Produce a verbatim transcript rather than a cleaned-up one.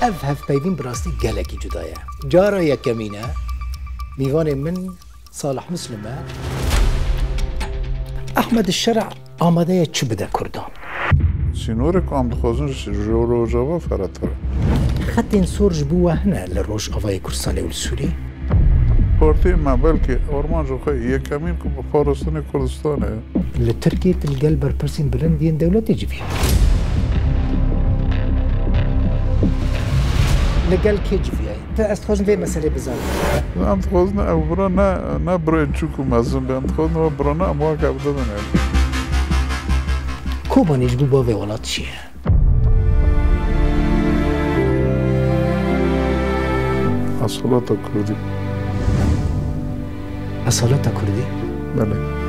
Ev hevpeyvîn bi rastî gelekî cuda ye. Cara yekemîn e. Mîvanê min Salih Muslim e. Ehmed Şer'a amade ye çi bide Kurdan? Sînorê ku em dixwazin ji Rojava ferehtir e. Xetên sor ji bo we hene li Rojavayê Kurdistanê û li Sûriyê? Partiyê me belkî armanca xwe yekemîn ku bi parastinê Kurdistanê. Li Tirkiyê tu li gel berpirsên bilind yên dewletê civiyayî. Li gel kê civiyayî? Tu, ez dixwazim vê meselê bizanim. Em dixwazin ew bira ne, ne birayên çûk û mezin be. Em dixwazin ew birane em weke bidin ev. Kobanî ji bo bavê welat çi ye? Esaleta Kurdî. Esaleta Kurdî? Belê.